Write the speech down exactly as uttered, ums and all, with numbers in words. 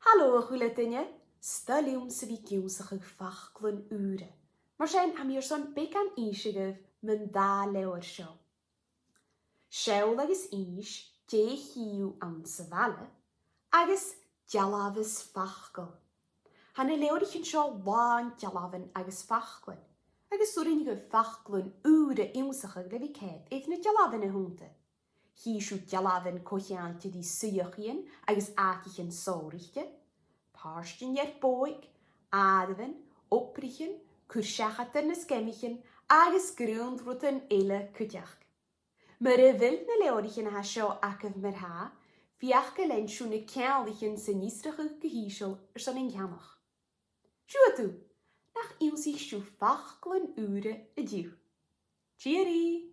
Halò a h-uile duine, 's toil leamsa a bhith ag ionnsachadh faclan ùra. Mar sin, tha mi airson beagan innse dhuibh mun dà leabhar seo. Seall agus innis dè chì thu anns a' bhaile, agus dealbh is facal. Tha na leabhraichean seo làn dealbhan agus faclan, agus 's urrainn dhuibh faclan ùra ionnsachadh le bhith coimhead air na dealbhan a th' annta. Chì sibh dealbhan co-cheangailte ri suidheachaidhean agus àiteachan sònraichte, pàirtean air bòidhc, àireamhan, obraichean, cur-seachadan is geamaichean agus grunn rudan eile cuideachd. Mura bheil na leabhraichean a tha seo agaibh mar-thà, feuch gun lean sibh na ceanglaichean san fhiosrachadh gu h-ìosal airson an ceannach. Siuthad, nach ionnsaich sibh faclan ùra an-diugh. Tìoraidh!